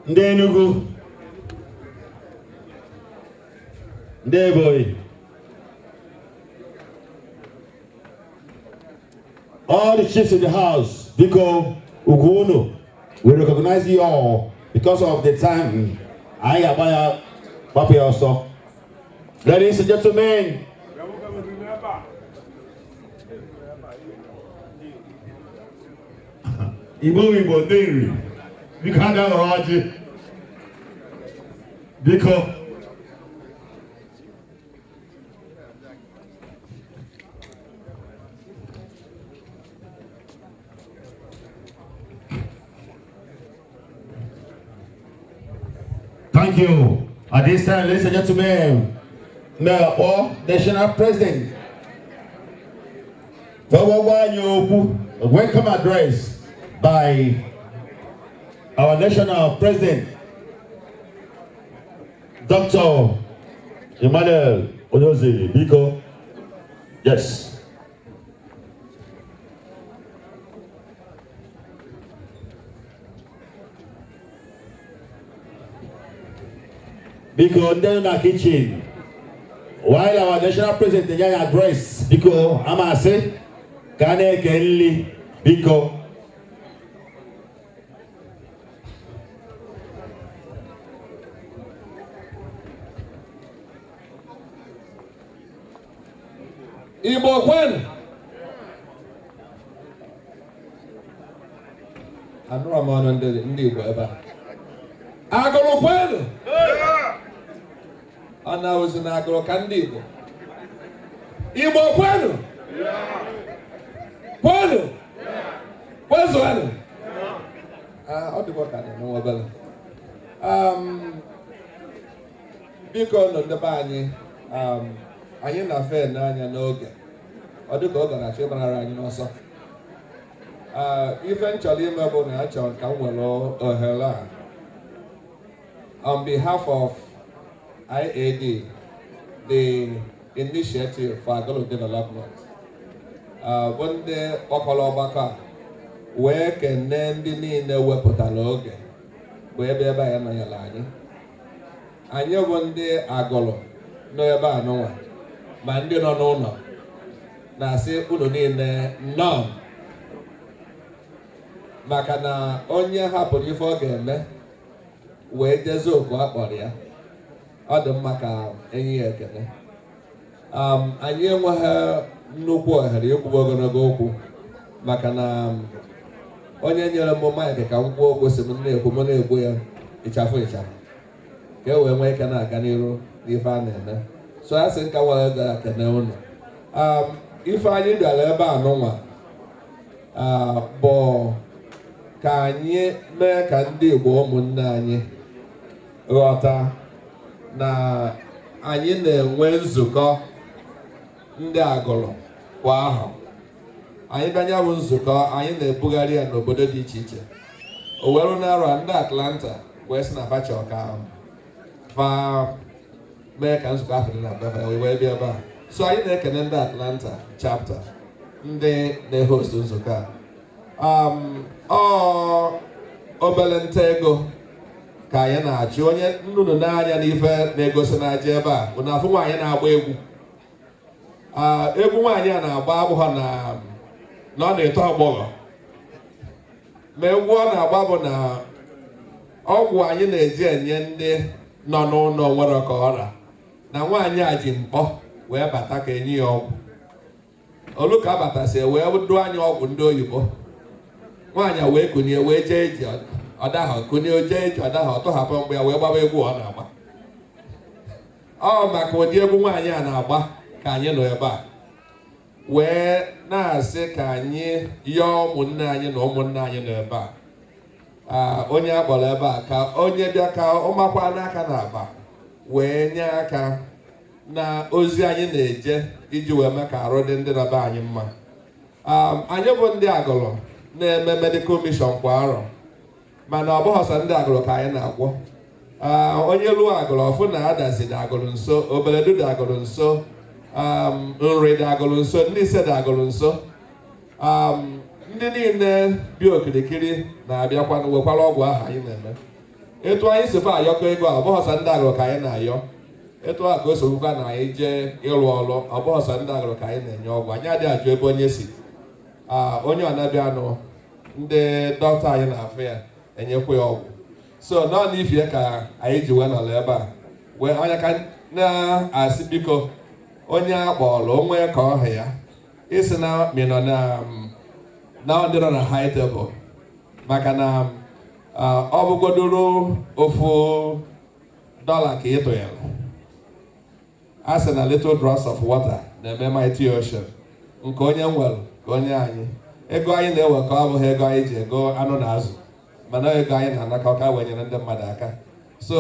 Ndị Enugu, ndị Ebonyi, all the chiefs in the house, biko, ugwu unu, we recognize you all. Because of the time, anyị ga-agba ya gbapụ ya ọsọ. Ladies and gentlemen, Igbo, Igbo, ndị Nri, biko, ha ga-aghọrọ ọjị, biko. Thank you. At this time, ladies and gentlemen, Mayor or National President, Okwu, a welcome address by our National President, Dr. Emmanuel Onyeoziri, biko. Yes. Biko, ndị nọ na kitchen, while our national president enye anyị address, biko, ama asị ka a na-eke nri, biko. Igbo kwenu! Anụrụ m ọnụ ndị Igbo ebe a. Agụrụ kwenu! Ọ na-awụzi na agụrụ ka ndị Igbo. Igbo kwenu! Kwenu! Kwezuenu! Ah, ọ dịkwa ka na nwa obere. Biko nụ, ndị be anyị, anyị na-afe n'anya n'oge ọ dịka ọ gara achọ ịgbanara anyị n'ọsọ. Ah, ife m chọrọ ime bụ na achọrọ ka m were ohere a on behalf of IAD, the Initiative for Agulu Development, bụ ndị kpọkọrọ ọgbakọ a, wee kene ndị niile wepụtara oge bụ ebe ebe a ya nọnyere anyị. Anyị bụ ndị Agụlụ nọ ebe a nụnwa, ma ndị nọ n'ụlọ, na-asị unu niile nnọọ, maka na onye hapụrụ ife ọ ga-eme wee jezie oku a kpọrọ ya, ọ dị mma ka enyi ya ekele. Anyị enweghị nnukwu ohere ikwuba ogologo okwu, maka na onye nyere m mic ka m kwuo okwu si m na-ekwu, m na-ekwu ya ịchafụ ịchafụ ka e wee nwee ike na-aga n'iru n'ife a na-eme. So a sị nka nwere gara kene unu. Ife anyị bịara ebe a nụnwa bụ ka anyị mee ka ndị Igbo ụmụnne anyị ghọta na anyị na-enwe nzukọ ndị Agụlụ kwa ahọ. Anyị bịa bụ nzukọ, anyị na-ebugharị ya n'obodo dị iche iche. O were n'arọ ndị Atlanta wee sị na fa chọrọ ka fa mee ka nzukọ ahụ dị na be fa, wee bịa ebe a. So anyị na-ekene ndị Atlanta chapter, ndị na-ehost nzukọ a. Ọ obere nta ego ka anyị na-achụ. Onye nnụnụ n'anya n'ife na-egosi n'aja ebe a bụ na afụ nwaanyị na-agba egwu. Egwu nwaanyị a na-agba abụghọ na ọ na-eto agbọghọ, ma egwu ọ na-agba bụ na ọgwụ anyị na-eji enye ndị nọ n'ụlọ nwere ka ọra na nwaanyị a ji mkpọ wee bata ka enye ya ọgwụ. Olu ka abatasị wee dụọ anyị ọgwụ ndị oyibo. Nwaanyị a wee kunie wee jee ije, ọdahọ kunie jee ije, ọdahọ, ọ tọhapụ mgbe ya wee gbaba egwu ọ na-agba. Ọ maka ụdị egwu nwaanyị a na-agba ka anyị nọ ebe a wee na-asị ka anyị yọọ ụmụnne anyị na ụmụnne anyị nọ ebe a, onye a kpọrọ ebe a, ka onye bịa ka ọ makwa n'aka na akpa wee nye aka na ozi anyị na-eje iji wee mee ka arụ dị ndị na be anyị mma. Anyị bụ ndị Agụlụ na-eme medical mission kwa arọ, mana ọ bụghị ọsọ ndị Agụlụ ka anyị na-agwọ. Onye lụọ Agụlụ ọfụ na Adazi dị Agụlụ nso, Obeledu dị Agụlụ nso, Nri dị Agụlụ nso, ndị ise dị Agụlụ nso. Ndị niile bi okirikiri na-abịakwa wekwara ọgwụ ahụ anyị na-eme. Etu anyị si fa ayọkọ ego a, ọ bụghị sọ ndị Agụlụ ka anyị na-ayọ. Etu a ka o sogbukwa na anyị jee ịrụ ọrụ, ọ bụghị sọ ndị Agụlụ ka anyị na-enye ọgwụ. Anyị adịghị ajụ ebe onye si. Onye ọ na-abịanụ, ndị dọkịta anyị na-afụ ya, enyekwa ya ọgwụ. So nọ n'ifie ka anyị ji wee nọrọ ebe a wee onye ka na-asị, biko, onye akpọrọ onwe ka ọha ya isi na mịnọ na ndị nọ na high table, maka na ọ bụgodoro ofu dọla ka ị tụnyere, a sị na little drops of water na-eme mighty ocean. Nke onye nwere ka onye anyị ego anyị na-ewekọ abụghị ego anyị ji ego anụ na azụ, mana ego anyị na-anakọ ka wee nyere ndị mmadụ aka. So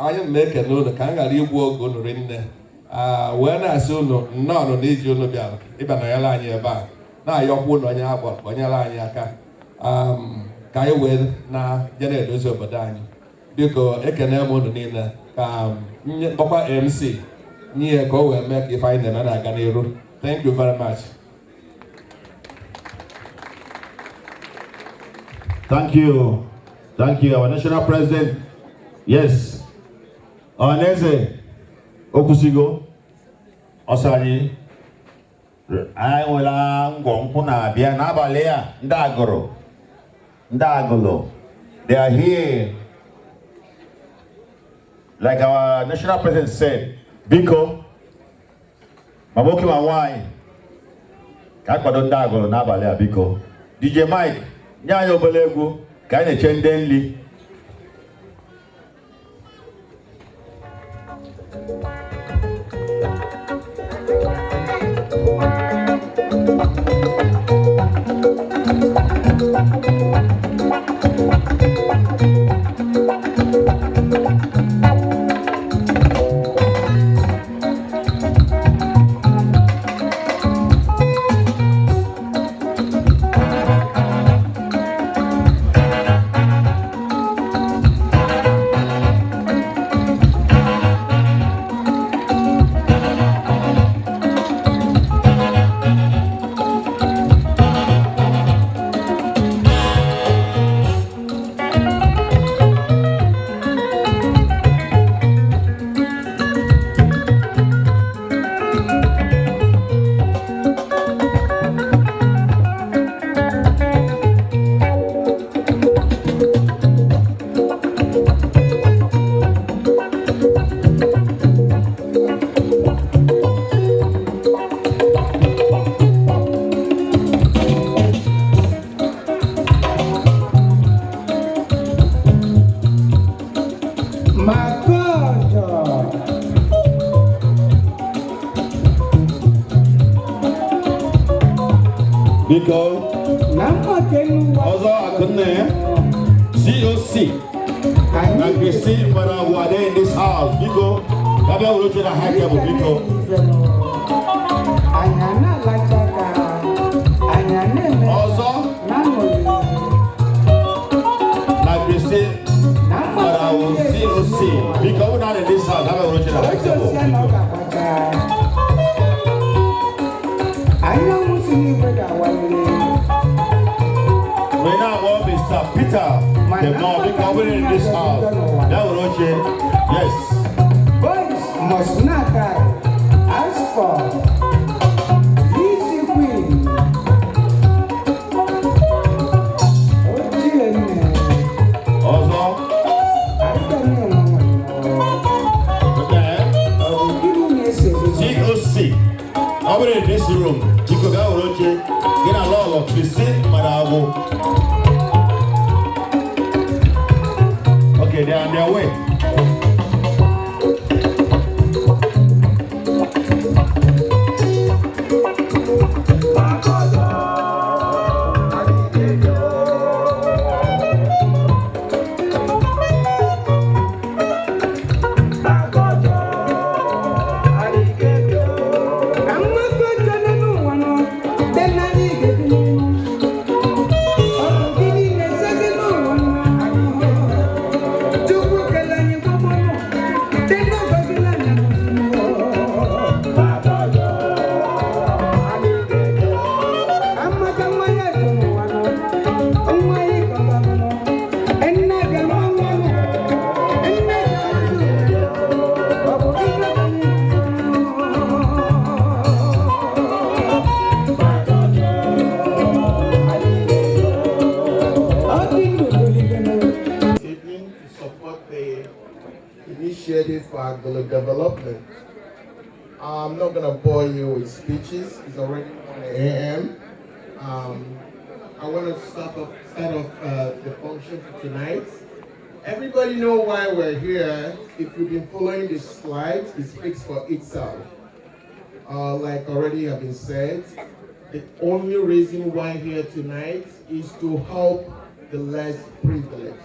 anyị na-ekene unu ka m ghara igbu oge unu rinne, wee na-asị unu nnọọ na iji unu bịara ịbịa nọnyere anyị ebe a, na-ayọkwa unu onye akpọrọ ka o nyere anyị aka, ka anyị wee na-je na-edozi obodo anyị. Biko, ekene m unu niile. Ka kpọkwa MC nye ya ka o wee mee ka ife anyị na-eme na-aga n'iru. Thank you very much. Thank you. Thank you, our national president. Yes. Ọhaneze Okwusigo. Ọsọ anyị anyị nwere ngwọ nkwụ na-abịa n'abalị a. Ndị Agụrụ, ndị Agụlụ, they are here. Like our national president said, biko, ma nwoke ma nwaanyị, ka a kwado ndị Agụlụ n'abalị a. Biko, DJ Mike, nye anyị obere egwu ka anyị na-eche ndị nri. Magojo. Biko. Na mgbakelu. Ọzọ Akụnne, COC na Christine Mgbadagwu are they in this house? Biko, ka bịa were oche na high table, biko. Anyị na-alacha aka, anyị na-eme Ọzọ na aṅụrị. Na Christine Na Mgbadagwu, COC, biko, ọ bụrụ na in this house, ka bịa were oche na high table. Oche na ọ ga-agbacha. Anyanwụ si n'igwe ga-awaliri. We now want Mr. Peter Kemọ, biko, ọ bụrụ in this house, bịa were oche. Yes. Boys must not die. As for Lizzy Queen, Ochie nne, Ọzọ. Adịghị enwe. Okay. Ọ bụ gịnị na-esere? COC, ọ bụrụ in this room, biko, gaa were oche gị na Lọlọ Christine Mgbadagwu. Okay, they are on their way. Ka mmadụ ọjọọ nọ n'ụwa nọ, dị n'anya ị ga-ebi n'elu. Ọ bụ gịnị na-esezi n'ụwa nọ? Chukwu kele. Initiative for Agulu Development. I'm not going to bore you with speeches. It's already 1 a.m. I want to start off the function for tonight. Everybody know why we're here. If you've been following the slides, it speaks for itself. Like already have been said, the only reason why here tonight is to help the less privileged.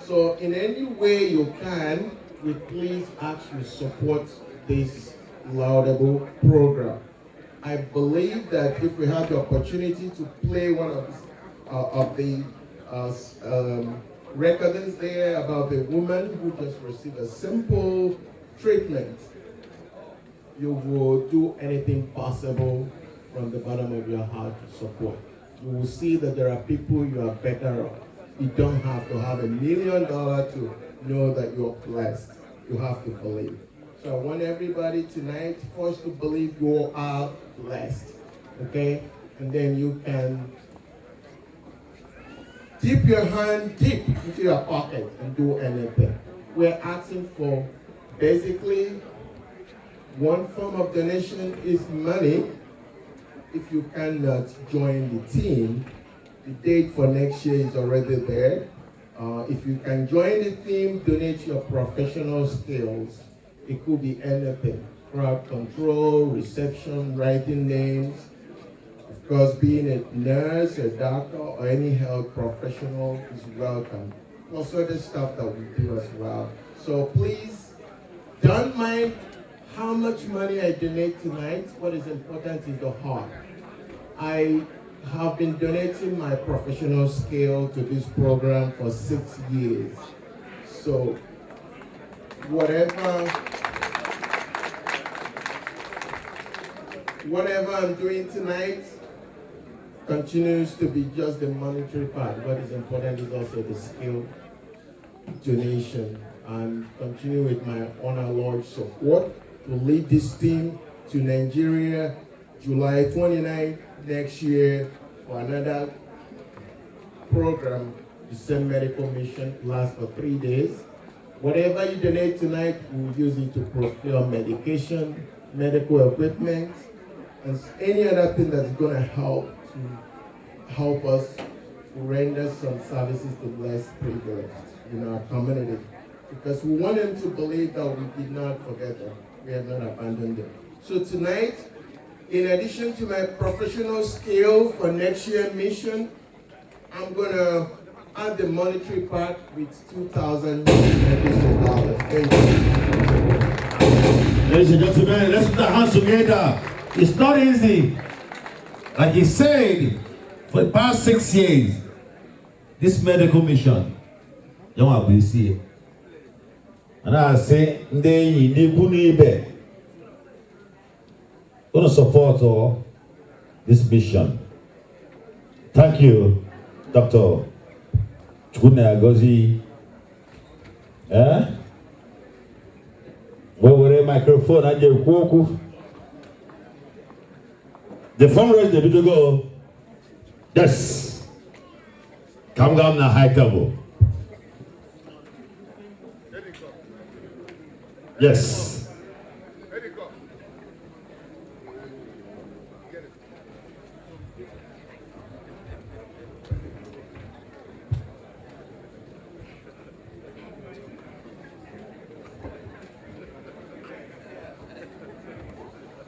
So in any way you can, we please ask you support this laudable program. I believe that if we have the opportunity to play one of the recordings there about the woman who just received a simple treatment, you will do anything possible from the bottom of your heart to support. You will see that there are people you are better off. You don't have to have $1 million to know that you're blessed. You have to believe. So I want everybody tonight first to believe you are blessed. Okay? And then you can dip your hand deep into your pocket and do anything. We're asking for basically one form of donation is money. If you cannot join the team, the date for next year is already there. If you can join the team, donate your professional skills. It could be anything: crowd control, reception, writing names. Of course, being a nurse, a doctor, or any health professional is welcome. Plus other stuff that we do as well. So please don't mind how much money I donate tonight. What is important is the heart. I have been donating my professional skill to this program for 6 years. So whatever I'm doing tonight continues to be just the monetary part. What is important is also the skill donation, and continue with my unalloyed support to lead this team to Nigeria July 29 next year for another program. The same medical mission lasts for 3 days. Whatever you donate tonight, we'll use it to procure medication, medical equipment, and any other thing that's going to help us render some services to less privileged in our community. Because we want them to believe that we did not forget them. We have not abandoned them. So tonight, in addition to my professional skill for next year mission, I'm gonna add the monetary part with 2,000 additional dollars. Thank you. Ladies and gentlemen, let's put our hands together. It's not easy. Like he said, for the past 6 years, this medical mission, you know what we see. And I say, ndị enyi, ndị ikwu na ibe, gonna support all this mission. Thank you, Dr. Chukwunagozi. Eh? Wee were microphone anyị ekwu okwu. The fundraising ebidogo. Yes. Ka m gaa m na high table. Yes.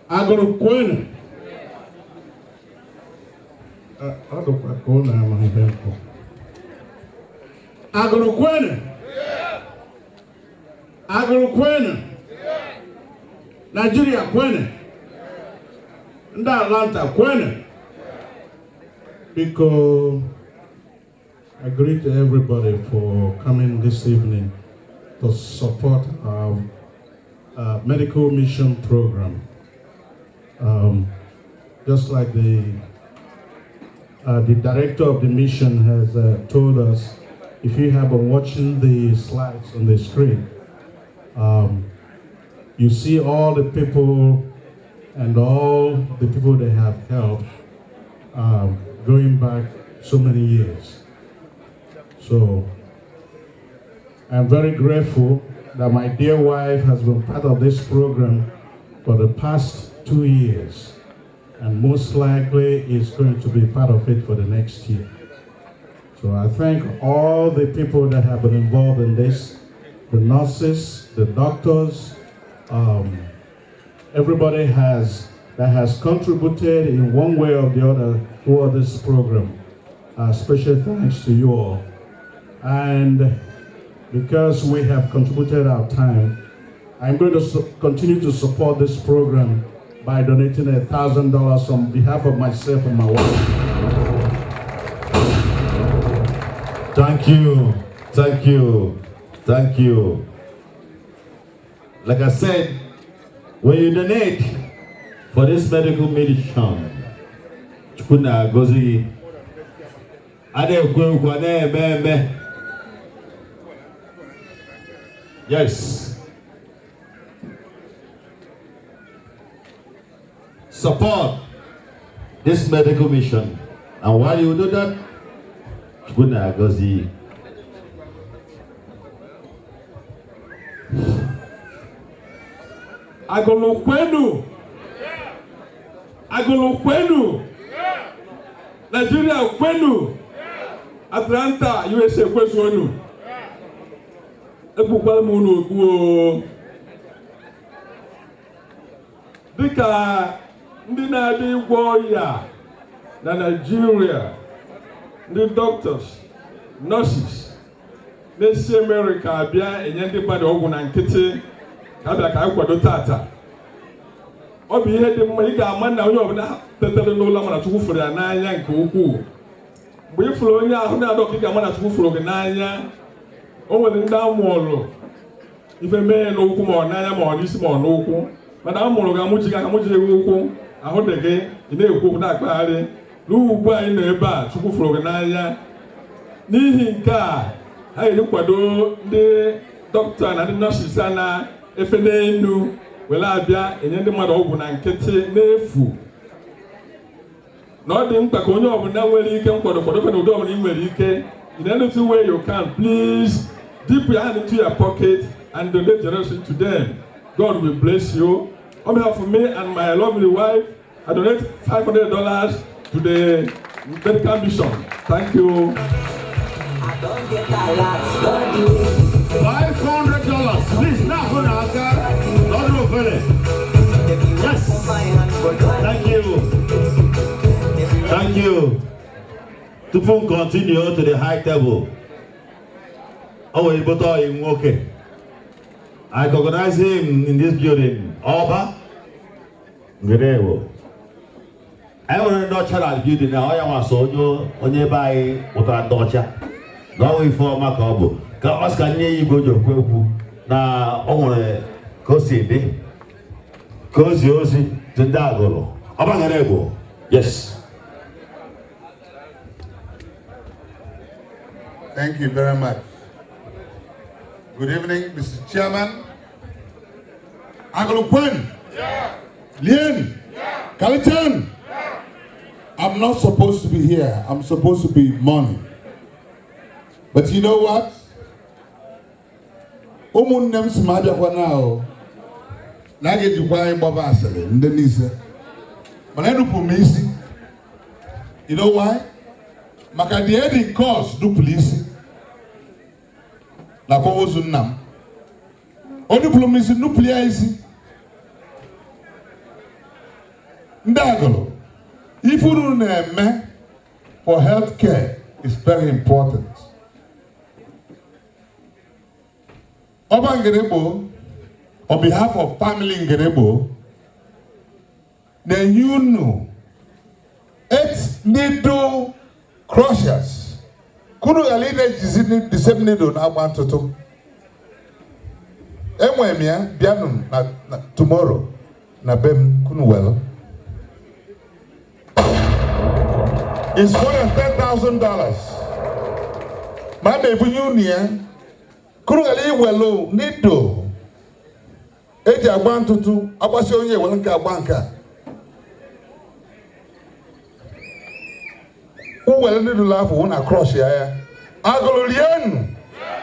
Agụrụ kwenu. Ọ dịkwa ka ụnụ amaghị ihe nkụ. Agụrụ kwenu. Agụrụ kwenu. Nigeria kwenu. Ndị Atlanta kwenu. Biko, I greet everybody for coming this evening to support our medical mission program. Just like the director of the mission has told us, if you have been watching the slides on the screen, you see all the people and all the people they have helped going back so many years. So I'm very grateful. that my dear wife has been part of this program for the past 2 years and most likely is going to be part of it for the next year. So I thank all the people that have been involved in this, the nurses, the doctors, everybody has that has contributed in one way or the other toward this program. Special thanks to you all. And because we have contributed our time, I'm going to continue to support this program by donating $1,000 on behalf of myself and my wife. Thank you, thank you, thank you. Like I said, when you donate for this medical mission, Chukwu na-agọzi gị. A na-ekwu ekwu, a na-eme eme. Yes. Support this medical mission. And while you do that, Chukwu na-agọzi gị. Agụlụ kwenu! Agụlụ kwenu! Nigeria kwenu! Atlanta, USA kwezuonu! Ekpukwala m unu okpu o. Dịka ndị na-abịa ịgwọ ọrịa na Nigeria, ndị doctors, nurses na-esi America abịa enye ndị mmadụ ọgwụ na nkịtị ka abịa ka anyị kwado tata. Ọ bụ ihe dị mma. Ị ga-ama na onye ọbụla tetere n'ụlọ mana Chukwu fụrụ ya n'anya nke ukwuu. Mgbe ị fụrụ onye ahụ na-adọ ka ị ga-ama na Chukwu fụrụ gị n'anya. O nwere ndị amụọlụ ife mee n'ụkwụ, ma ọ n'anya, ma ọ n'isi, ma ọ n'ụkwụ, mana a mụrụ gị amụchi gị aka, amụchi gị ụkwụ, ahụ dị gị, ị na-ekwu okwu, na-akpagharị. Ruo ugbu a anyị nọ ebe a, Chukwu fụrụ gị n'anya. N'ihi nke a, ha ga-eji kwado ndị dọkịta na ndị nurses a na-efe n'elu were abịa enye ndị mmadụ ọgwụ na nkịtị n'efu, na ọ dị mkpa ka onye ọbụla nwere ike nkwado kwado na ụdị ọbụla ị nwere ike. In any little way you can, please dip your hand into your pocket and donate generously to them. God will bless you. On behalf of me and my lovely wife, I donate $500 to the medical mission. Thank you. $500. Please now go now. Not no further. Yes. Thank you. Thank you. Tupu m continue to the high table, ọ nwere ibote ọyị nwoke. I recognize him in this building. Ọba Ngerebo. Anyị nwere ndị ọcha na building na ọ ya nwa so onye onye ebe anyị pụtara ndị ọcha. Na ọ bụ ife ọma ka ọ bụ. Ka ọ sị ka nye ya igwe o ji ekwu ekwu na o nwere ka o si dị. Ka o zi ozi dị ndị Agụlụ. Ọba Ngerebo. Yes. Thank you very much. Good evening, Mr. Chairman. Agulu kwenu. Lien. Kalichan. I'm not supposed to be here. I'm supposed to be mourning. But you know what? Ụmụnne m si m abịakwa na o na a ga-ejikwa anyị gbaba asịrị ndị niile, mana enupụ m isi. You know why? Maka the head course nupụrụ isi na akwamozu nna m. O nupụrụ m isi, nupụrụ ya isi. Ndị Agụlụ, ife unu na-eme for health care is very important. Ọba Ngerebo, on behalf of family Ngerebo, na-enye unu eight needle crushers kunu ghara ị na-ejizi the same needle na-agba ntụtụ. Enwere m ya. Bịanụ na tomorrow na be m kunu welu. It's more than $10,000. Ma a na-ebunye unu ya kunu ghara iwelu needle eji agba ntụtụ, agbasi onye ewelu nke agba nke a uwere needle afọ wụ na crush ya. Agụlụ rienu,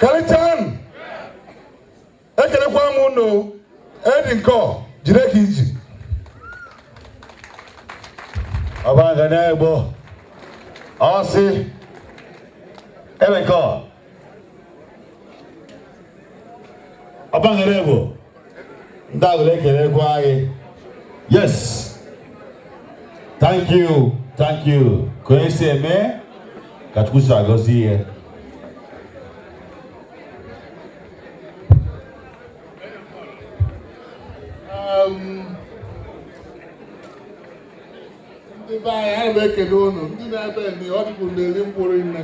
karịchanụ. Ekelekwa m. unu. Edi nke jide ka iji. Ọba Nganegbo, ọ sị, Ebenko, Ọba Nganegbo, ndị Agụlụ ekelekwa gị. Yes, thank you, thank you. Ka onye si eme, ka Chukwu si agọzi ihe. Ndị be anyị, ana m ekele unu ndị na-ebe nne ọ dịkwa na-eri mkpụrụ nne.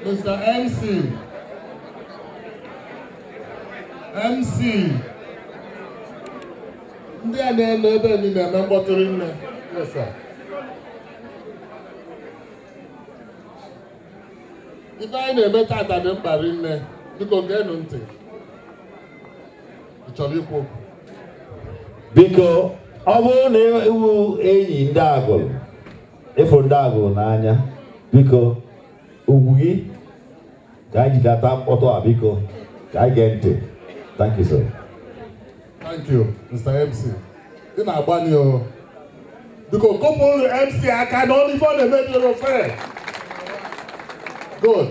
Mr. MC, MC, ndị a na-eme ebe niile na-eme mkpọtụrụ nne. Yes, sir. Ife anyị na-eme tata dị mkpa rinne. Biko geenụ ntị. Ị chọrọ ikwu okwu? Biko, ọ bụrụ na ewu enyi ndị Agụlụ, ịfụ ndị Agụlụ n'anya, biko, ugwu gị ka anyị jidata mkpọtụ a, biko, ka anyị gee ntị. Thank you, sir. Thank you, Mr. MC. Ị na-agbani o. Biko kụpụrụ MC aka na ọnụ ife ọ na-eme dịrị ofe. Good.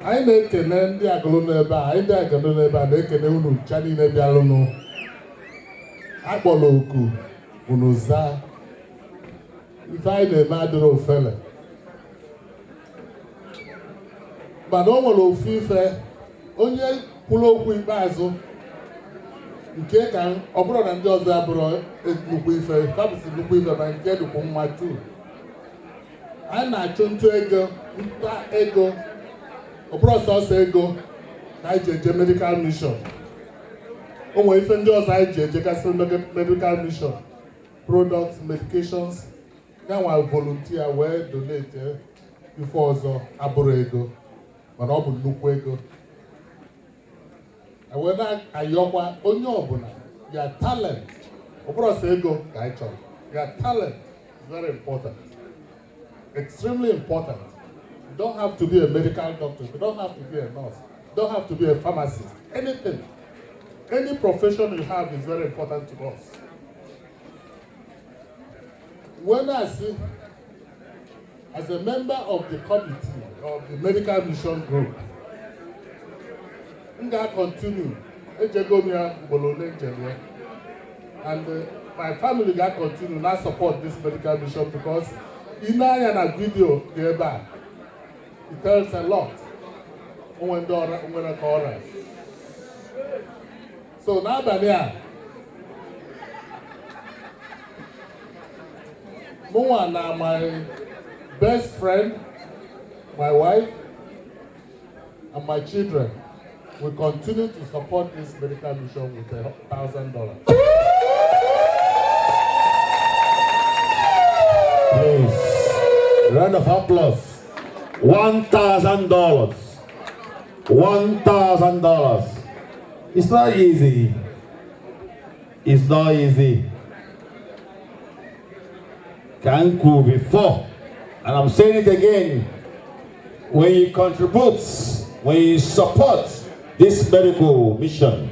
Anyị na-ekene ndị Agụlụ n'ebe a, anyị ndị Agụlụ n'ebe a na-ekene unu ncha niile bịalụnụ. Akpọrọ oku unu zaa. Ife anyị na-eme adịrị ofele. Mana o nwere ofu ife onye kwuru okwu ikpeazụ nke ka ọ bụrụ na ndị ọzọ abụrụ nnukwu ife fabụsi nnukwu ife, ma nke dịkwu mma tu. Anyị na-achụ ntụ ego, nta ego. Ọ bụrụ sọsọ ego ka anyị ji eje medical mission. O nwere ife ndị ọzọ anyị ji ejegasị medical mission: products, medications. Ya nwa volunteer wee donate ife ọzọ abụrụ ego, mana ọ bụ nnukwu ego. Wee na-ayọkwa onye ọbụla, ya talent, ọ bụrụ sọ ego ka anyị chọrọ. Ya talent is very important, extremely important. You don't have to be a medical doctor, you don't have to be a nurse, you don't have to be a pharmacist, anything, any profession you have is very important to us. When I see, as a member of the committee of the medical mission group, m ga-continue. Ejego m ya ugboro ole njem ya, and my family ga-continue na support this medical mission, because ị na-anya na video dị ebe a, it tells a lot. Onwe ndị ọra nwere ka ọra. So n'abalị a, mụnwa na my best friend, my wife and my children will continue to support this medical mission with $1,000. Please, round of applause. $1,000. $1,000. It's not easy. It's not easy. Thank you before, and I'm saying it again. When you contribute, when you support this medical mission,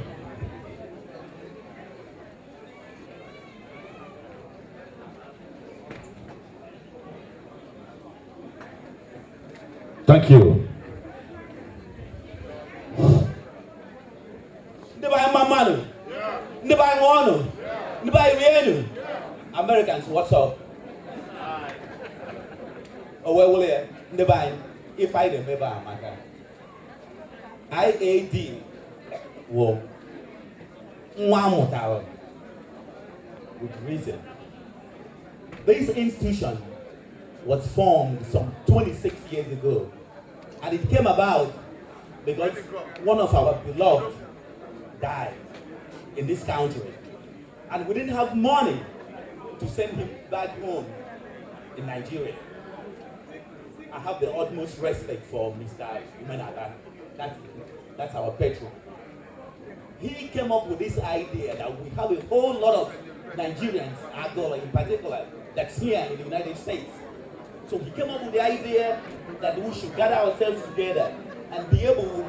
thank you. Ndị be anyị, mma mmanụ. Ndị be anyị, ṅụọnụ. Ndị be anyị, rienụ. Americans, what's up? O wee wụrụ ya, ndị be anyị, ife anyị na-eme ebe a maka IAD wụ nwa amụtara with reason. This institution was formed some 26 years ago, and it came about because one of our beloved died in this country, and we didn't have money to send him back home in Nigeria. I have the utmost respect for Mr. Umenala. That's our patron. He came up with this idea that we have a whole lot of Nigerians, Agolo in particular, that's here in the United States. So he came up with the idea that we should gather ourselves together and be able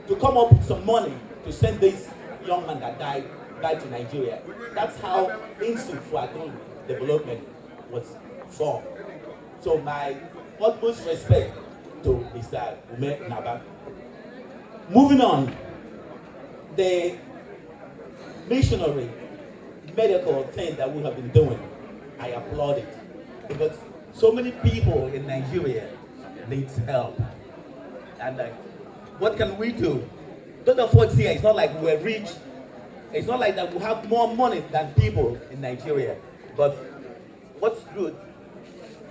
to come up with some money to send this young man that died back to Nigeria. That's how Institute for Agulu Development was formed. So my utmost respect to Mr. Ume Naba. Moving on, the missionary medical thing that we have been doing, I applaud it. Because so many people in Nigeria need help. And what can we do? Dr. Ford here, it's not like we're rich. It's not like that we have more money than people in Nigeria. But what's good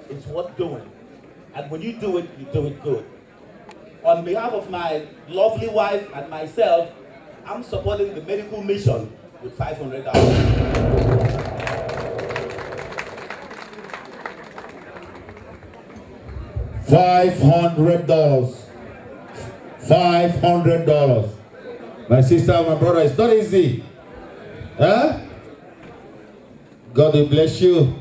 is worth doing. And when you do it good. On behalf of my lovely wife and myself, I'm supporting the medical mission with $500. $500. $500. My sister, my brother, it's not easy. Huh? God will bless you.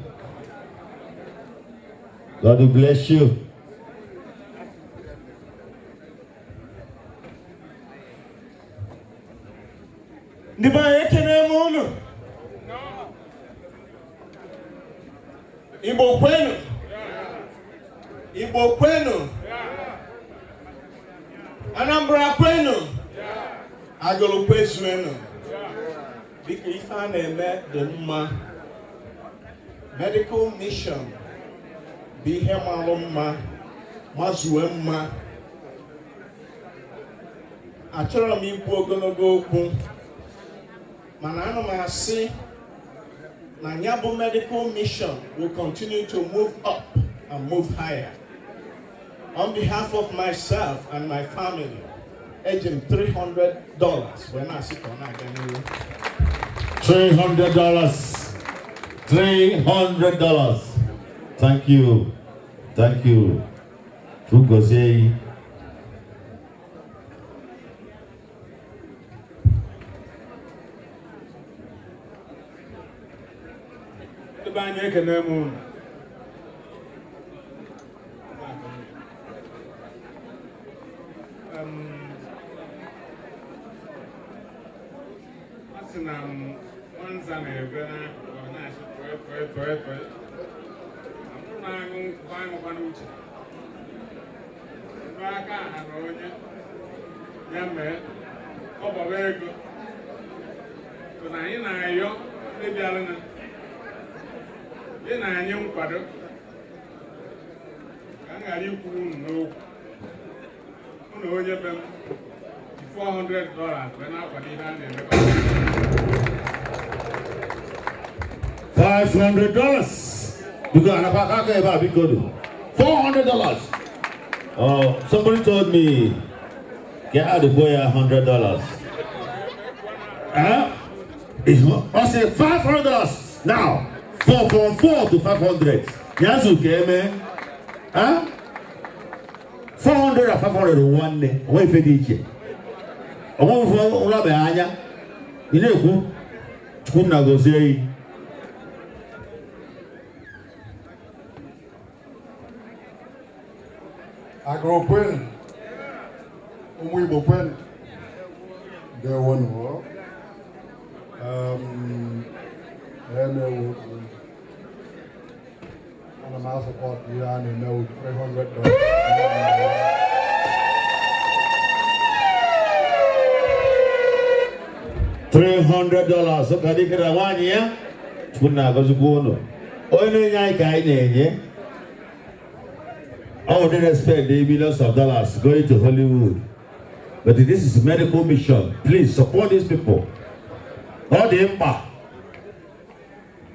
God will bless you. Ndị be anyị, ekene m unu. Igbo kwenu! Igbo kwenu! Anambra kwenu! Agụlụ kwezuenu! Biko, ife a na-eme dị mma. Medical mission bụ ihe malụ mma, mazue mma. Achọrọ m ikwu ogologo okwu, mana ana m asị na ya bụ medical mission will continue to move up and move higher. On behalf of myself and my family, eji m $300 wee na-asị ka ọ na-aga n'ihu. $300. $300. Thank you. Thank you. Fugozie. Ndị be anyị, ekene m unu. A sị na m nwanza na-ebe n'akụkụ, ọ na-achị tọị tọị tọị tọị. Ọ na-aṅụ nkwụ, aṅụkwa n'uche ebe aka ha na onye ya mee ọ gbara ego. So na anyị na-ayọ ndị bịara na dị na anyị nkwado ka m ghara ikwu unu n'okwu unu. Onye be m ji $400 wee na-akwado ihe a na-emekọ. $500. Because anapa ebe a biko do. $400. Oh, somebody told me get out the boy $100. Huh? It's, I say $500 now. Four from four to 500. Yazu keme. Huh? 400 and 501 ne. Onwe ife dị iche. Onwe ife ụra bụ anya. Ị na-ekwu. Chukwu na gozie yi. Agụrụ kwenu! Ụmụ Igbo kwenu! Ndewonu. Emewo ana m a-support ihe a na-eme with $300. $300. Ụka dike na nwaanyị ya. Chukwu na-agọzikwa unu. Onye na-enye anyị ka anyị na-enye. All they spend the millions of dollars going to Hollywood. But this is medical mission. Please support these people. Ọ dị mkpa.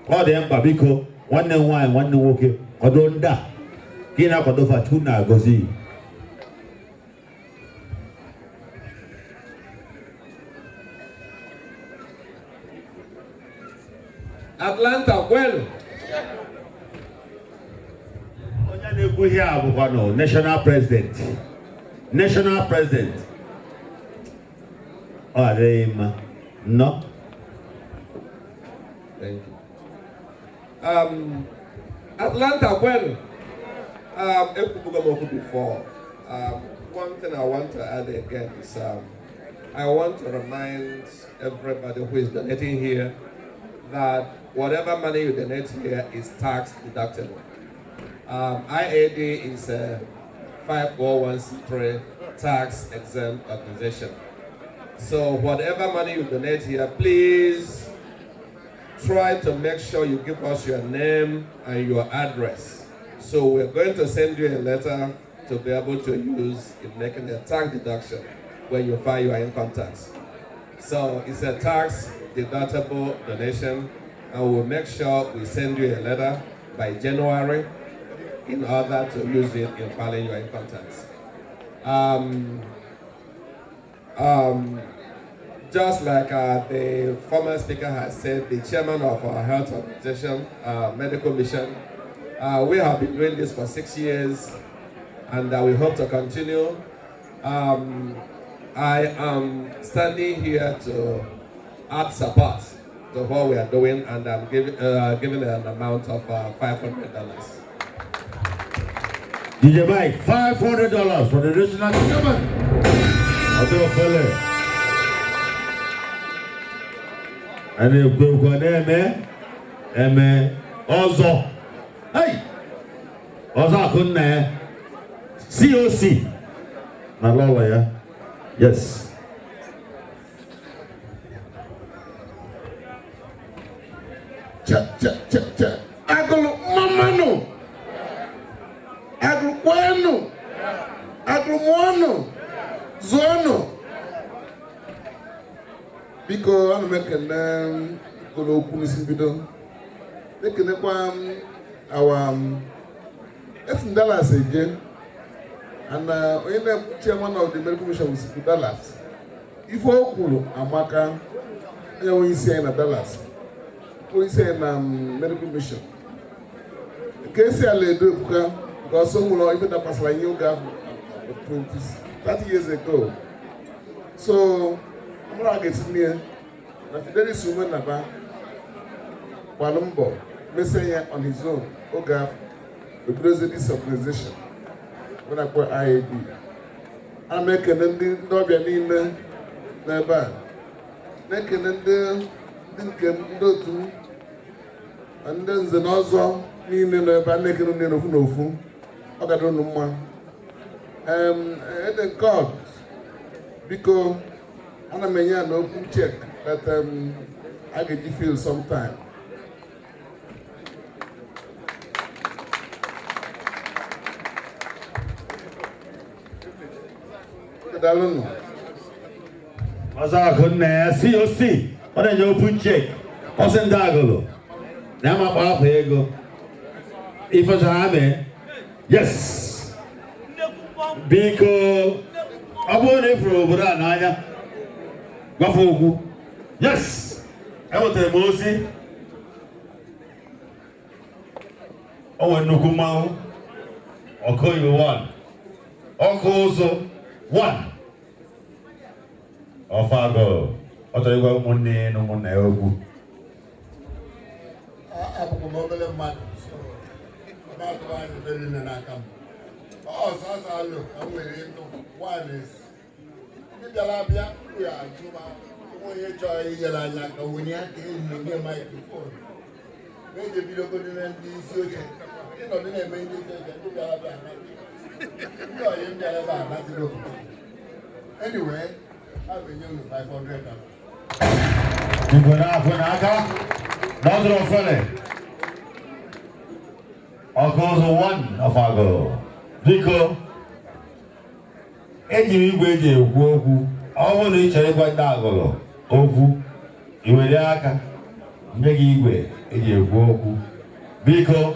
Ọ dị mkpa, biko, nwanne m nwaanyị, nwanne m nwoke, kwado ndị a. Ka ị na-akwado fa, Chukwu na-agọzi gị. Atlanta kwenu! Onye na-ekwu ihe a bụkwanụ national president. National president. Ọ adịghị mma. Nnọọ. Thank you. Atlanta kwenu! Ekwubugo m okwu before. One thing I want to add again is I want to remind everybody who is donating here that whatever money you donate here is tax deductible. IAD is a 501c3 tax exempt organization. So whatever money you donate here, please try to make sure you give us your name and your address. So we're going to send you a letter to be able to use in making a tax deduction when you file your income tax. So it's a tax deductible donation, and we'll make sure we send you a letter by January in order to use it in filing your income tax. Just like the former speaker has said, the chairman of our health organization, Medical Mission, we have been doing this for 6 years, and we hope to continue. I am standing here to add support to what we are doing, and I'm giving an amount of $500. DJ Mike, $500 for the regional chairman. Ọdún Ofele. A na-ekwu ekwu a na-eme eme ọzọ. Hey! Ọzọ akụ nna ya. COC na lọlọ ya. Yes. Cha cha cha cha. Agụlụ mmamanụ. Agụlụ kwenụ. Agụlụ mụọnụ. Zụọnụ. Biko, ana m ekene kwuru okwu n'isi mbido. Na-ekenekwa m our esi m Dallas eje. And onye na chairman of the medical mission was Dallas. Ife o kwuru amaka. Onye onye isi anyị na Dallas. Onye isi anyị na medical mission. Nke esi ala edo ebuka because o nwere ife dakwasara anyị oge ahụ 20 30 years ago. So, mụrụ a ga-esi ya na Fidelis Umenaba gbalụ mbọ mesie ya on his own oge ahụ ebidozie this organization ọ na-akpọ IAD. Ana m ekene ndị ọbịa niile n'ebe a, na-ekene ndị nke m, ndị otu m na ndị nze na ọzọ niile nọ ebe a, na-ekene unu n'ofu n'ofu. Ọ ga-adị unu mma. Eden God, biko, ana m enye ya na open check that a ga-eji fill sometime. Daalụnụ. Ọzọ akụ nna ya COC ọ na-enye open check. Ọ sị ndị Agụlụ na ya makpa afọ ego. Ifecha ha mee. Yes. Biko, ọ bụrụ na ị fụrụ obodo a n'anya, gwafe okwu. Yes. Enwetara m ozi. O nwere nnukwu mmanwụ. Ọkụ Igbo one. Ọkụ ụzụ one. Ọfagụ. Ọ chọrọ ịgwa ụmụnne ya na ụmụnna ya okwu. Abụkwa m obere mmadụ, so ọ na-atụrụ anyị obere nne n'aka m. Ọ sọsọ alụ ka m nwere ịtụ. One is, ndị bịara abịa ya ajụ ma onwe onye chọrọ inyere anyị aka wenye aka elu, nye microphone na-eji ebidogodo na ndị isi oche. Ịnọdụ na-eme ndị isi oche, ndị bịara abịa anaghị ndị ọyị m bịara ebe a anaziri obodo. Anyway, a ga-enye unu $500. Igwe na-akwụ n'aka na ọ dụrụ ofele. Ọkụ ụzụ one of Agụlụ. Biko, eji m igwe eji ekwu okwu. Ọ bụrụ na ị chọrọ ịgwa ndị Agụlụ okwu, i were aka nye gị igwe eji ekwu okwu. Biko,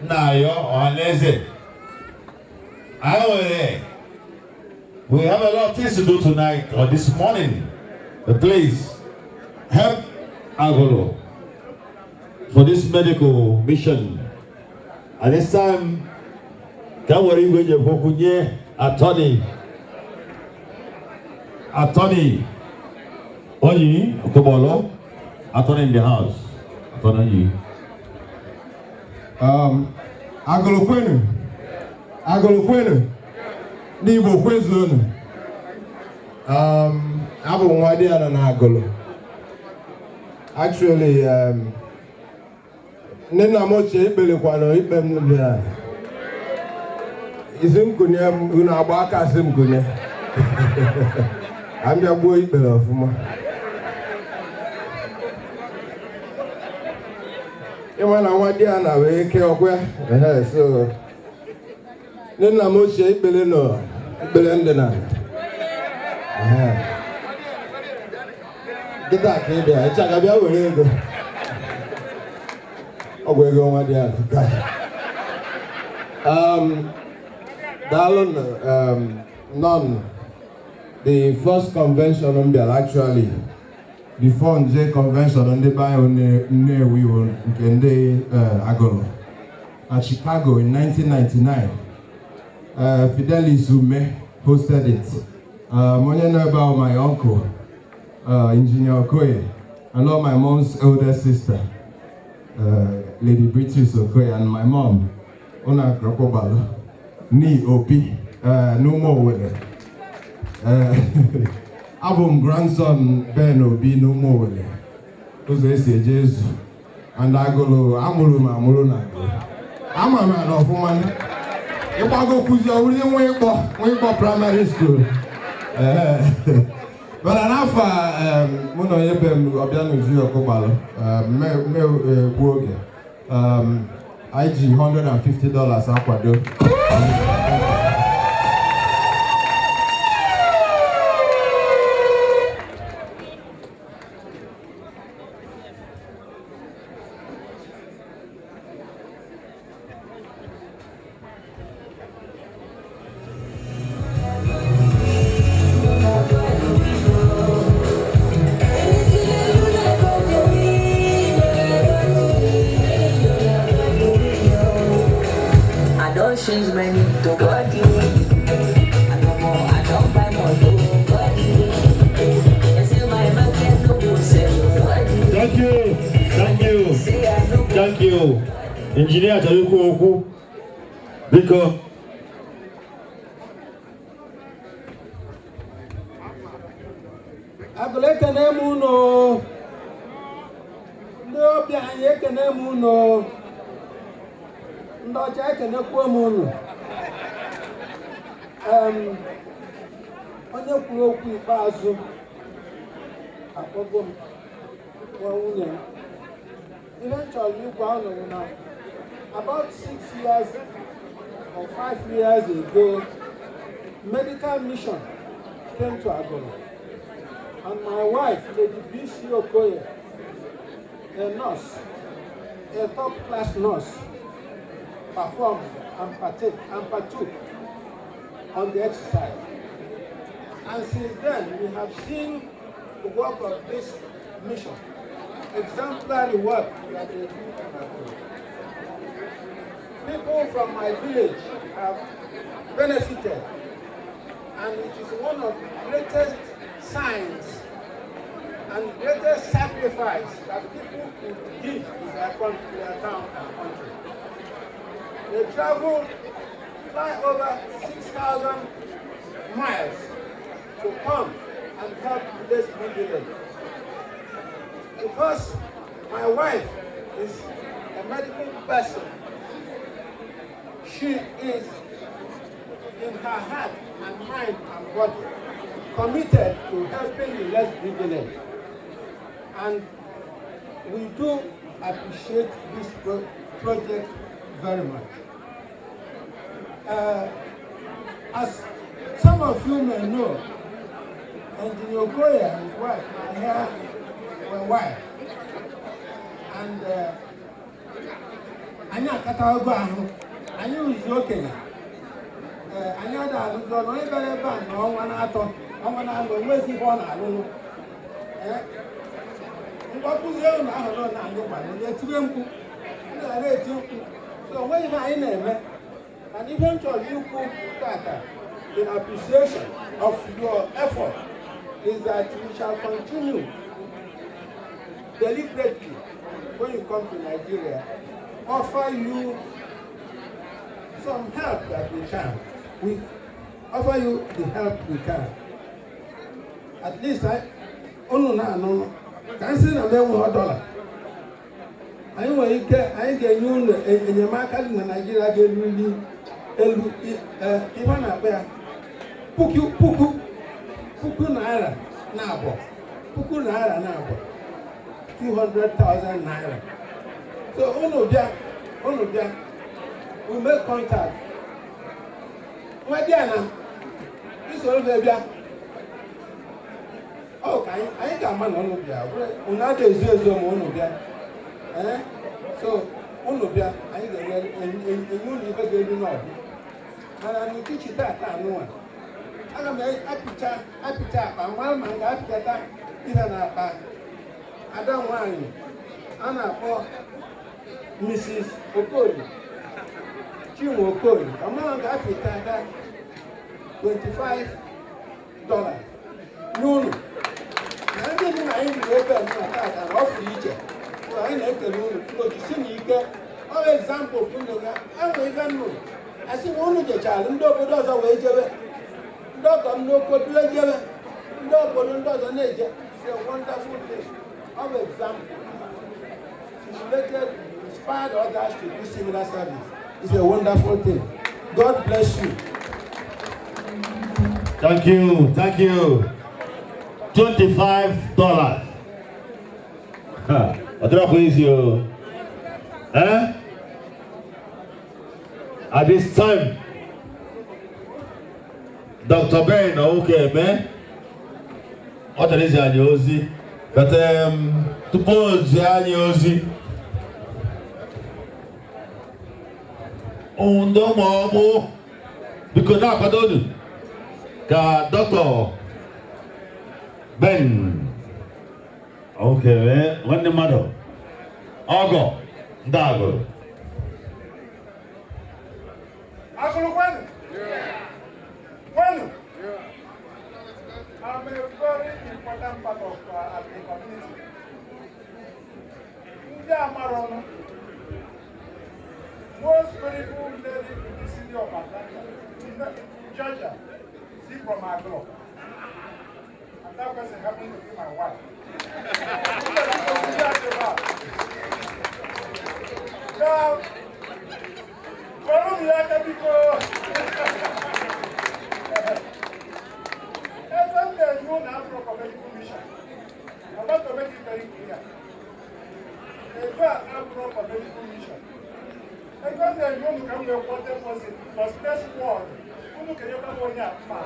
nna ayọ ọha na eze. Anyị nwere. We have a lot of things to do tonight or this morning. But please help Agulu for this medical mission. At this time, ka m were igwe eji ekwu okwu nye attorney Onyi Okobolo, attorney in the house. Attorney Onyi. Agụlụ kwenu. Agụlụ kwenu, ndị Igbo kwezuonu. Abụ m nwa di ya nọ na Agụlụ. Actually, nne nna m ochie ikpelekwana ikpe m bịara. Isi m kunye m, unu agba aka sị m kunye. Ka m bịa gbuo ikpere ọfụma. Ịma na nwa di ya na wee ike ọkwe. Ehe, so nne nna m ochie ikpere nọ ikpere ndị na. Ehe. Kịta ka ị bịa, ịchaga bịa were ego. Ọgwụ ego nwa dị ya. Daalụ, none. The first convention m bịara, actually, before nje convention ndị be anyị Nnewi nke ndị Agụlụ na Chicago in 1999, Fidelis Ume hosted it. Onye nọ ebe ahụ, my uncle, Engineer Okoye, and all my mom's elder sister, Lady Beatrice Okoye, and my mom, Una Krokobalu, Ni Obi, n'Ụmụ Owere. Abụ m grandson Ben Obi n'Ụmụ Owere, ụzọ esi eje ezu, and Agụlụ amụrụ m amụrụ na Agụlụ. Ama m na ọfụma ịgbago kwụzi ọwụrụ nwa ịkpọ primary school. Mana n'afọ a, mụ na onye be m Ọbịanuju Ọkụgbalụ gbuo oge, anyị ji $150 akwado. I don't change my name to Goddy. I no more, I don't buy more to Goddy. They say my market no go sell Goddy. Thank you. Thank you. Thank you. Engineer chọrọ ikwu okwu. Biko. Agụlụ, ekene m unu. Ndị ọbịa anyị, ekene m unu. Ndị ọcha, ekenekwuo m unu. Onye kwuru okwu ikpeazụ akpọgo m nwa nwunye m. Ihe m chọrọ ịgwa unu bụ na about 6 years or 5 years ago, medical mission came to Agulu. And my wife, Lady B.C. Okoye, a nurse, a top-class nurse, performed and partook on the exercise. And since then, we have seen the work of this mission, exemplary work that they do in Agulu. People from my village have benefited, and it is one of the greatest signs and greatest sacrifice that people could give to their country, their town and country. They travel, fly over 6,000 miles to come and help this village. Because my wife is a medical person, she is in her heart and mind and body committed to helping the less privileged. And we do appreciate this project very much. As some of you may know, Engineer Okoye and his wife are here for a while. And anyị akatago ahụ, anyị rụzi okenye. Ee, anyị ada alụzi ọrụ onye bịara ebe a na ọnwa na-atọ ọnwa na-anọ onwezi ihe ọ na-alụlụ. Ee, mgbakụzie ụlọ ahụ nọ na anyị gwara onye etire mkpu ndị ga na-eti mkpu, so onweghị ihe anyị na-eme. Mana ihe m chọrọ ikwu tata in appreciation of your effort is that we shall continue deliberately, when you come to Nigeria, offer you Some help that we can. We offer you the help we can. At least I, unu na-anụ ka anyị sị na m enweghị dọla. Anyị nwere ike anyị ga-enye unu enyemaka dị na Naịjirịa ga-eruli elu ife a na-akpọ ya puku puku ₦2,000, ₦2,000, 200,000 naira. So unu bịa, unu bịa, we make contact. Nwa dị na isoro bịa, ọ ka anyị ga-ama na unu bịa. Unu adịghị ezo ezo ma unu bịa. Ee, so unu bịa, anyị ga-enye unu ife ga-eru n'ọbụ. Mana n'uchichi tata anụnwa, aga m apịcha apịcha akpa nwa, ma m ga-apịchata ihe na akpa ada nwanyị a na-akpọ Mrs. Okolie, Chinwe Okolie, ka mụ ga-apịta aka $25 n'ụlọ na ndị dị na anyị ruru ebe a na tata na ọ fụrụ iche. So anyị na-ekele unu ojisi na ike. Ọ example unu ga enwe ife nnụrụ asị na unu jechara ndị obodo ọzọ wee jebe, ndị ọgọ m n'okodo ejebe, ndị obodo ndị ọzọ na-eje. It's a wonderful thing of example, stimulated, inspired others to do similar service. It's a wonderful thing. God bless you. Thank you, thank you. $25. Ọ dịrọkwa easy o. Eh? At this time, Dr. Ben Okeme, ọ chọrọ izi anyị ozi, but tupu o zie anyị ozi, ndị ụmụ ọgbụ, biko na-akwado unu ka Dr. Ben Okeme, nwanne mmadụ, ọgọ ndị Agụrụ. Agụrụ kwenu? Kwenu? I'm a very important part of the community. Ndị Amarọnụ, most beautiful lady in the city of Atlanta, in Georgia, she from Agro. And that person happened to be my wife. Now, kọrọ m ya aka, biko. Ebe m na-enye ụlọ afro for medical mission. I want to make it very clear. Ego a abụrụ for medical mission. Ego m na-enye unu ka m wee kwụọ deposit for space ward. Unu kenyekwa m onye a mma.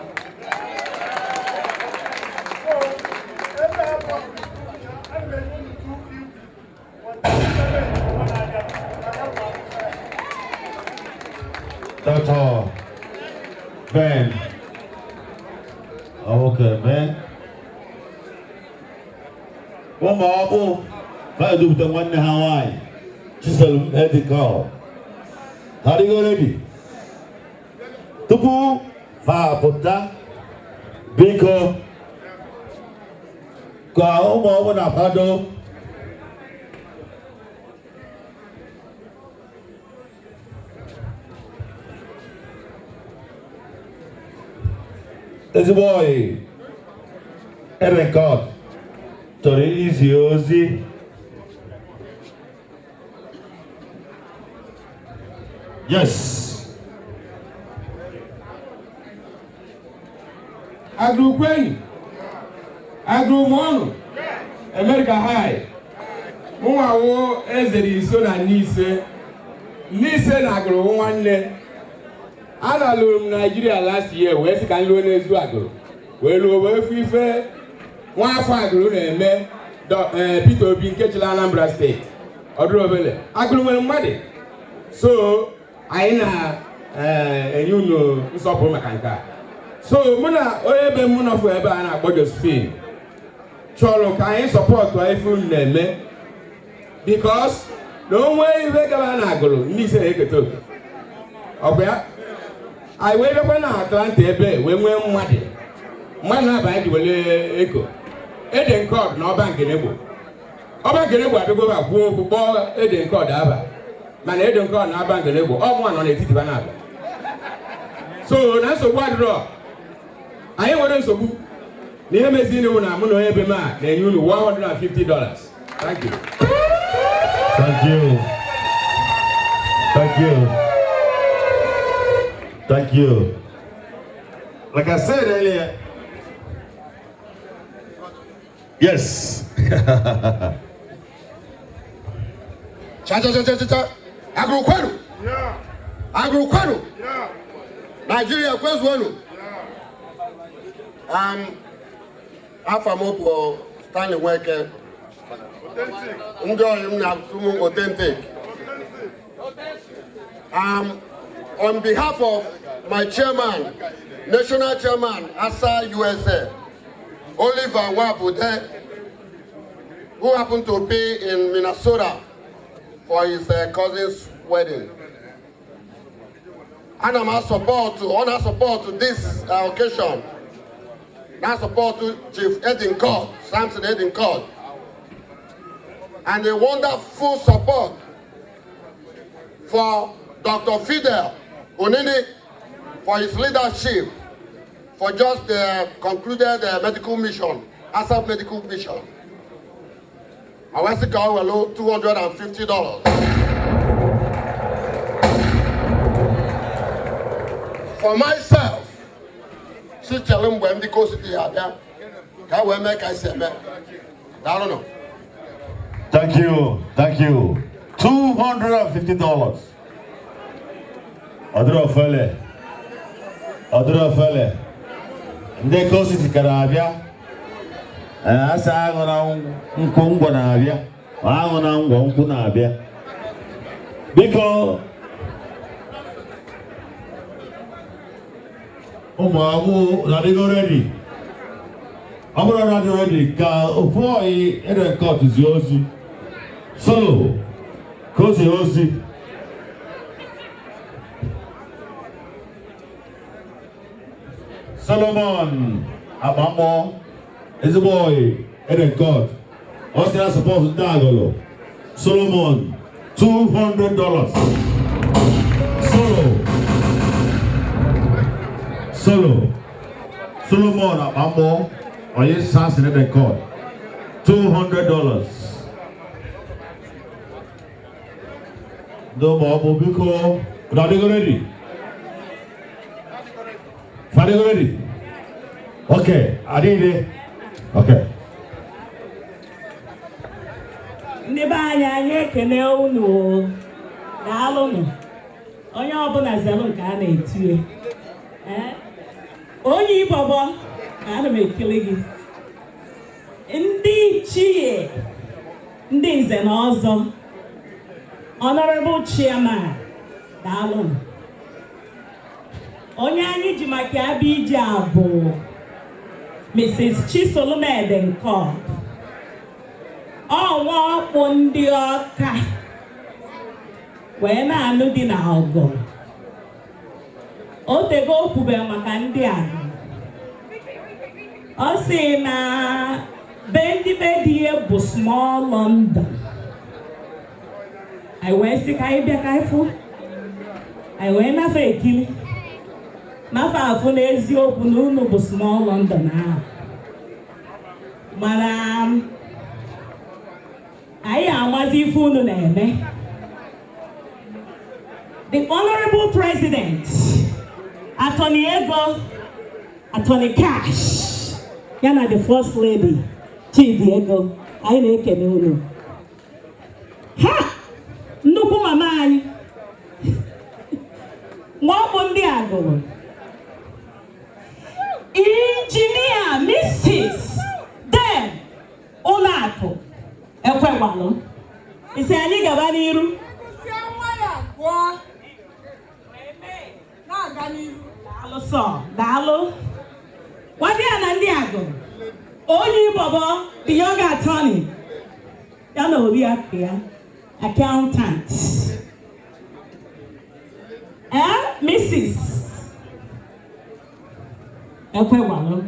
So, ebe a bụ for medical mission, ana m enye unu 250 for the ọnwa na-abịa. Maka bụ akwụkwọ ya. Dr. Ben Okeme. Ụmụ ọkpụ fa edupụta nwanne ha nwanyị Chisom Edikọ. Ha dịgo ready? Tupu fa apụta, biko, ka ụmụ ọkpụ na-akwado. Ezigbo oyi Erenkọt chọrọ izi ozi. Yes. Agụrụ kwenu, Agụrụ mụọnụ, America High. Mụnwa wụ ezere iso na Nise. Nise na Agụrụ wụ nwanne. Analụrụ m Naijiria last year, wee sị ka m luo n'ezu Agụrụ, wee luo, wee fụ ife nwa afọ Agụrụ na-eme. Peter Obi nke chịrị Anambra Steeti, ọdụrụ obele Agụrụ nwere mmadụ. So anyị na-enye unu nsọpụrụ maka nke a. So mụ na onye ebe mụ nọfụ ebe a na-akpọ Josephine chọrọ ka anyị support ife unu na-eme, because na o nwee ife gaba na Agụrụ, ndị ise na-eketa oke. Ọ bụ ya anyị wee bịakwa na Atlanta ebe wee nwee mmadụ mmadụ na-aba anyị ji were eko Eden Court na Ọba Nkenegbo. Ọba Nkenegbo abịago ba kwuo okwu kpọọ Eden Court aba, mana Eden Court na Aba Nkenegbo, ọ mụnwa nọ n'etiti ba na-aba. So na nsogbu adịrọ, anyị nwere nsogbu na ihe meziri wụ na mụ na onye be m a na-enye unu $150. Thank you. Thank you. Thank you. Thank you. Like I said earlier, yes. Cha cha cha cha cha cha. Agụrụ kwenu. Agụrụ kwenu. Nigeria kwezuonu. Afa m bụ Stanley Nweke. Ndị ọyị m na-atụ m authentic. On behalf of my chairman, national chairman, ASA USA, Oliver Nwabude, who happened to be in Minnesota for his cousin's wedding. And I'm support to honor support to this occasion. Now support to Chief Edin Court, Samson Edin Court. And a wonderful support for Dr. Fidel Onini for his leadership for just the concluded medical mission, ASAP medical mission. I went to go $250. For myself, si chere mgbe ndị kositi abịa ka wee mee ka esi eme. Daalụ nụ. Thank you. Thank you. $250. Ọdịrị ofele. Ọdịrị ofele. Ndị kositi kara abịa. Asa aṅụ na nkwụ ngwọ na-abịa. Aṅụ na ngwọ nkwụ na-abịa. Biko. Ụmụ agbụ na-adịgo ready. Ọ bụrụ na adị ready ka ofu oyi Eden Court zie ozi. Solo ka o zie ozi. Solomon Agbamọ, ezigbo oyi Eden Court. Ọ sị na support ndị Agụlụ. Solomon, $200. Solo. Solo. Solomon Agbamọ, onye Samson Eden Court. $200. Ndị ụmụ ọmụ biko, unu adịgo ready? Adịgo ready? Okay, adịghị. Okay. Ndị be anyị, anyị ekene unu o. Daalụnụ. Onye ọbụla zelụ nke a na-etue. Ee? Onye Ibobo, ana m ekele gị. Ndị ichie, ndị nze na ọzọ, Honorable Chairman, daalụnụ. Onye anyị ji maka abịa ije a bụ Mrs. Chisolumede Nkọ. Ọnwa ọkpụ ndị Ọka wee na-anụ dị na ọgụ. O tego o kwube maka ndị a. Ọ sị na be ndị be di ya bụ small London. Anyị wee sị ka anyị bịa ka anyị fụ. Anyị wee nafe ekiri. Nafe afụ n'eziokwu na unu bụ small London ahụ. Mana anyị amazi ife unu na-eme. The Honorable President, Attorney Ego, Attorney Cash, ya na the First Lady, Chidi Ego, anyị na-ekene unu. Ha! Nnukwu mama anyị. Nwa ọ bụ ndị Agụrụ. Engineer Mrs. Dem Ụlọakụ Ekwegbalụ. Isi anyị gaba n'iru. Nwa ya gụọ na-aga n'iru. Daalụ sọ, daalụ. Nwadị ya na ndị Agụrụ. Onye Ibobo, the young attorney. Ya na oriakụ ya, accountant. Mrs. Ekwegbalụ.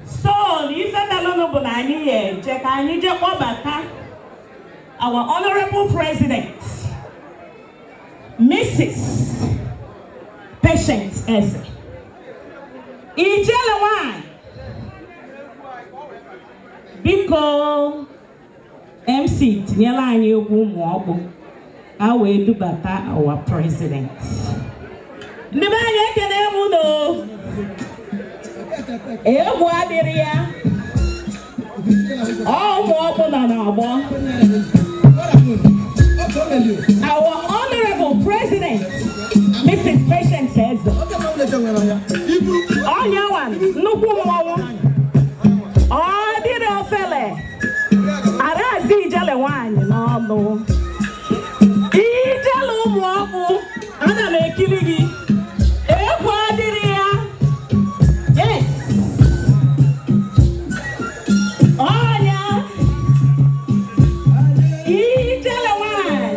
So, na ife melụnụ bụ na anyị ya eje ka anyị jee kpọbata Our Honorable President, Mrs. Patience Eze. Ijele nwanyị. Biko, MC, tinyela anyị egwu ụmụ ọkpụ ka wee dubata our president. Ndị be anyị, ekene m unu. Egwu adịrị ya. Ọ ụmụ ọkpụ nọ n'ọgbọ. Our Honorable President, Mrs. Patience Eze. Ọnyanwa nnukwu mmọnwụ. Ọ dịrị ofele. Arazi ijele nwanyị n'ọnụ. Ijele ụmụ ọkpụ, ana m ekiri gị. Egwu adịrị ya. Yes. Ọnya. Ijele nwanyị.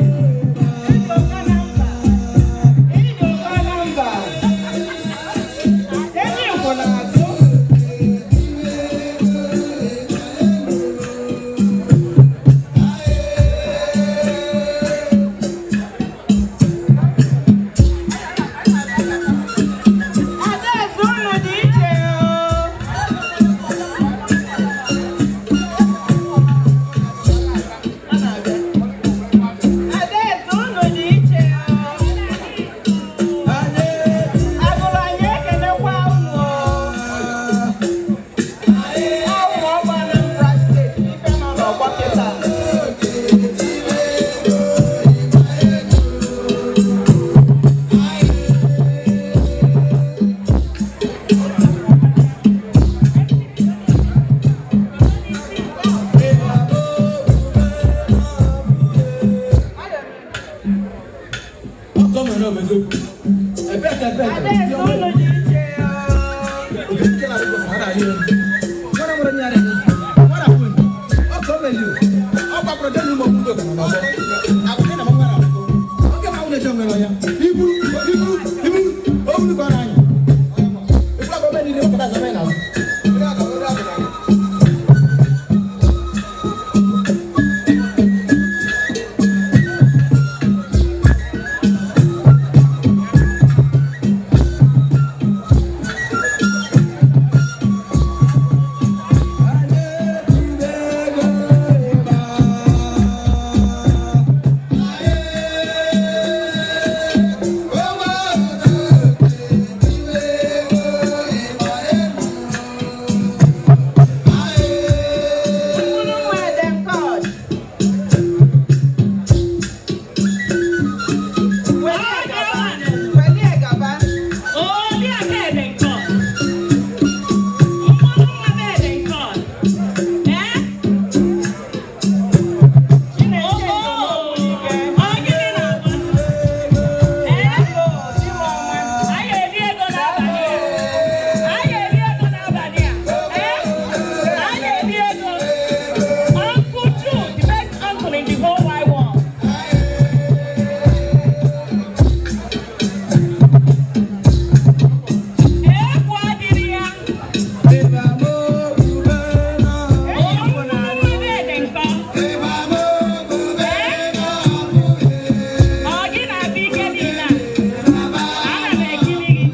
Enyi kwụ n'azụ. Adaeze, unu dị iche o. Adaeze, unu dị iche o. Agụrụ, anyị ekenekwa unu o. Ụmụ ọgba Anambra Steeti, ife nọ n'ọgbọ kịta. Adaeze, unu dị iche o. Unu nwa Edenkọt. Welie gaba. Oliaka Edenkọt. Mmanụ nwa m Edenkọt. Eh? Chineke Ndomogbunike. Ọ gịnị na-agba? Eh? Anyị eri ego n'abalị a. Anyị eri ego n'abalị a. Eh? Anyị eri ego. Uncle Jude, the best uncle in the whole wide world. Egwu adịrị ya. Onye nwa m Edenkọt. Ọ gị na-abịa ike niile a? Ana m ekiri gị.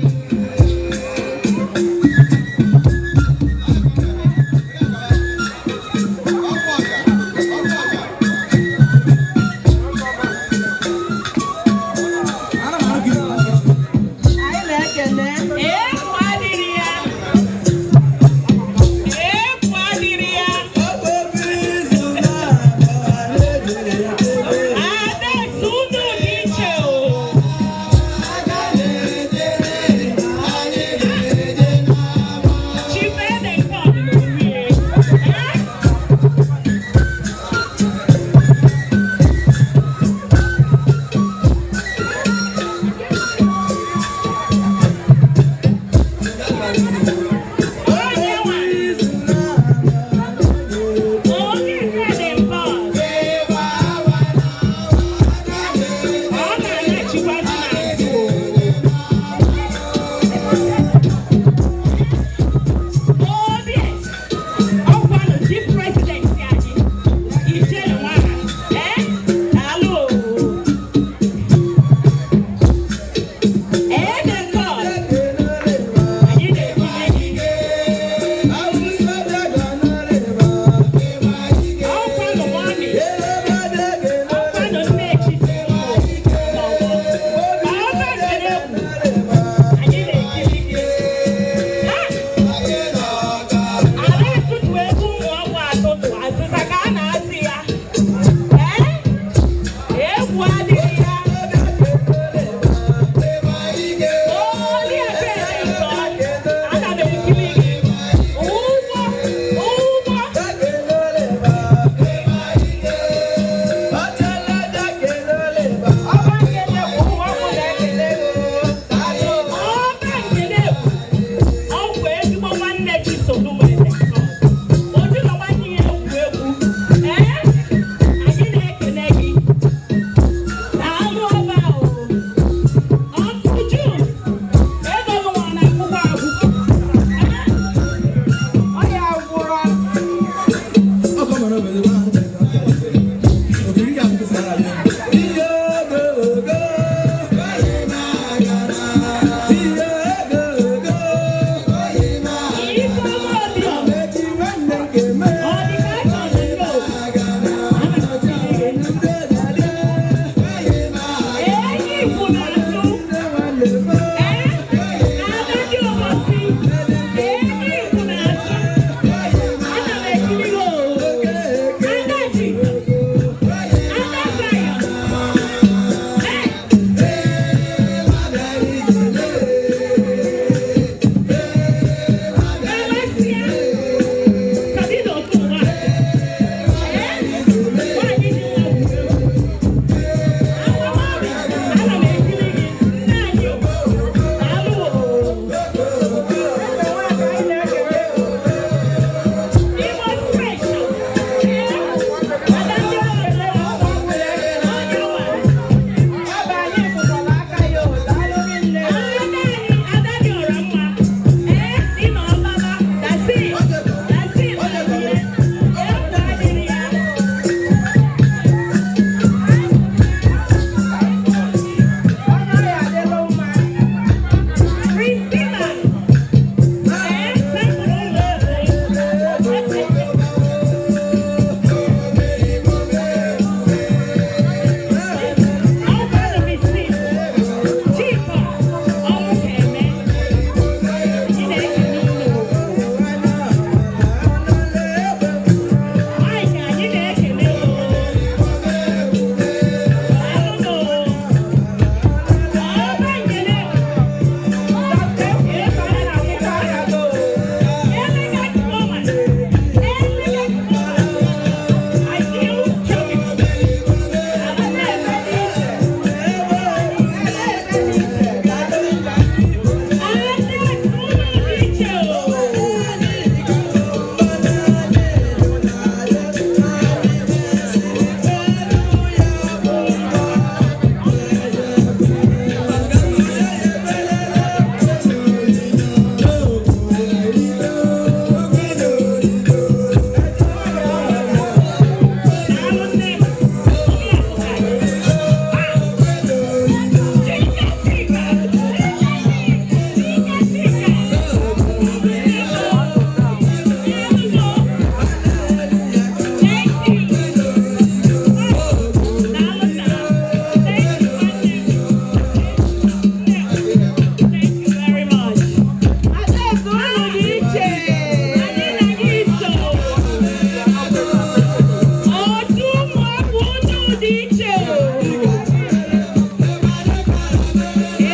dị iche o.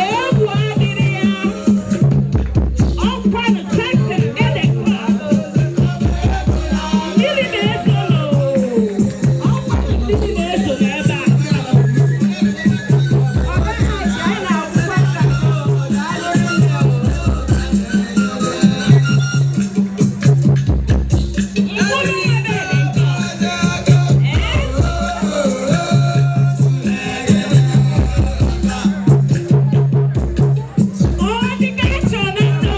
Egwu adịrị ya. Ọkwanụ Samson Edekwa. Mmiri na-ezo n'o. Ọkwanụ mmiri na-ezo n'ebe a. Mkpụrụ ebe dị nkọ. Ọ dị ka achọ na ndụ.